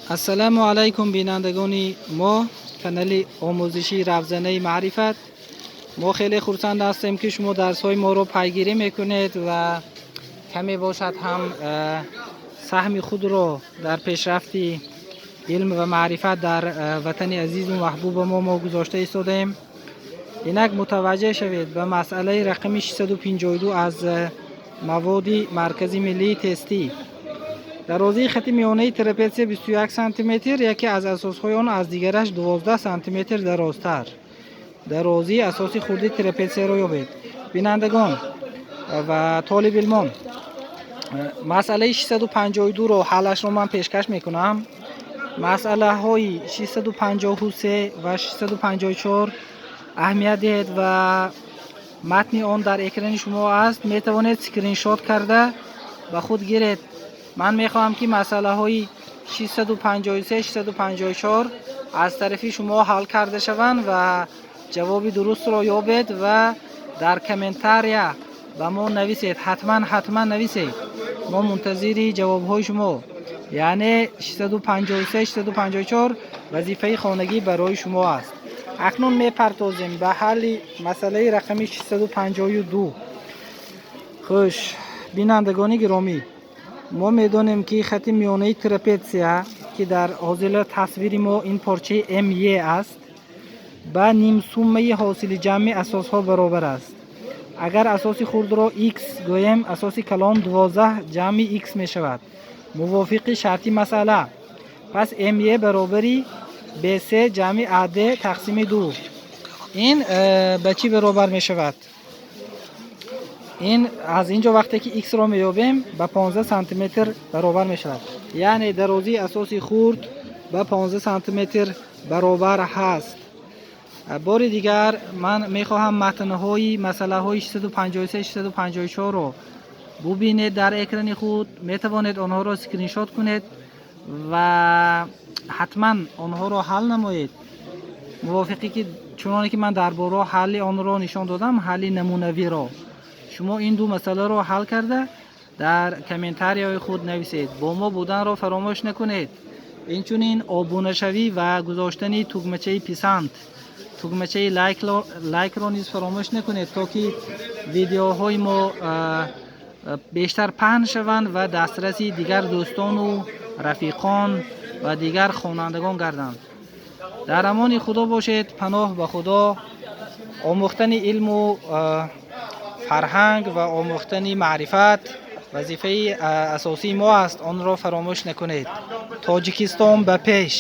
Ассалому алайкум, бинандагони мо, канали омӯзишии Равзанаи маърифат. Мо хеле хурсанд ҳастем, ки шумо дарсҳои моро пайгирӣ мекунед ва каме бошад ҳам саҳми худро дар пешрафти илм ва маърифат дар ватани азизу маҳбуба мо гузошта истодаем. Инак, мутаваҷҷеҳ шавед ба масъалаи рақами 652 аз маводи Маркази миллии тестӣ. Дарозии хати миёнаи трапетсия 21 сантиметр, яке аз асосҳои он аз дигараш 12 сантиметр дарозтар. Дарозии асоси хурди трапетсияро ёбед. Бинандагон ва толибилмон, масъалаи 652-ро ҳаллашро ман пешкаш мекунам. Масъалаҳои 653 ва 654 аҳамият диҳед ва матни он дар экрани шумо аст, метавонед скриншот карда ба худ гиред. Ман мехоҳам, ки масъалаҳои 653, 654 аз тарафи шумо ҳал карда шаванд ва ҷавоби дурустро ёбед ва дар комментария ба мо нависед. Ҳатман, ҳатман нависед, мо мунтазири ҷавобҳои шумо. Яъне 653, 654 вазифаи хонагӣ барои шумо аст. Акнун мепартозем ба ҳалли масъалаи рақами 652. Хуш, бинандагони гиромӣ, мо медонем, ки хати миёнаи трапетсия, ки дар ҳозира тасвири мо ин порчаи ме аст, ба нимсуммаи ҳосили ҷамъи асосҳо баробар аст. Агар асоси хурдро x гӯем, асоси калон 12 ҷамъи x мешавад, мувофиқи шарти масъала. Пас ме баробари bc ҷамъи ad тақсими 2. Ин ба чӣ баробар мешавад? Ин аз ин ҷо вақте ки x-ро меёбем, ба 15 сантиметр баробар мешавад. Яъне дарозии асоси хурд ба 15 сантиметр баробар ҳаст. Бори дигар ман мехоҳам матнҳои масъалаҳои 653, 654-ро бубинед дар экрани худ. Метавонед онҳоро скриншот кунед ва ҳатман онҳоро ҳал намоед, мувофиқе ки чуноне ки ман дар боло ҳалли онро нишон додам, ҳалли намунавиро. Шумо ин ду масъаларо ҳал карда, дар комментарияҳои худ нависед. Бо мо буданро фаромӯш накунед. Инчунин обунашавӣ ва гузоштани тугмачаи писанд, тугмачаи лайкро низ фаромӯш накунед, то ки видеоҳои мо бештар паҳн шаванд ва дастраси дигар дӯстону рафиқон ва дигар хонандагон гарданд. Дар амони Худо бошед. Паноҳ ба Худо. Омӯхтани илму фарҳанг ва омӯхтани маърифат вазифаи асосии мо аст, онро фаромӯш накунед. Тоҷикистон ба пеш!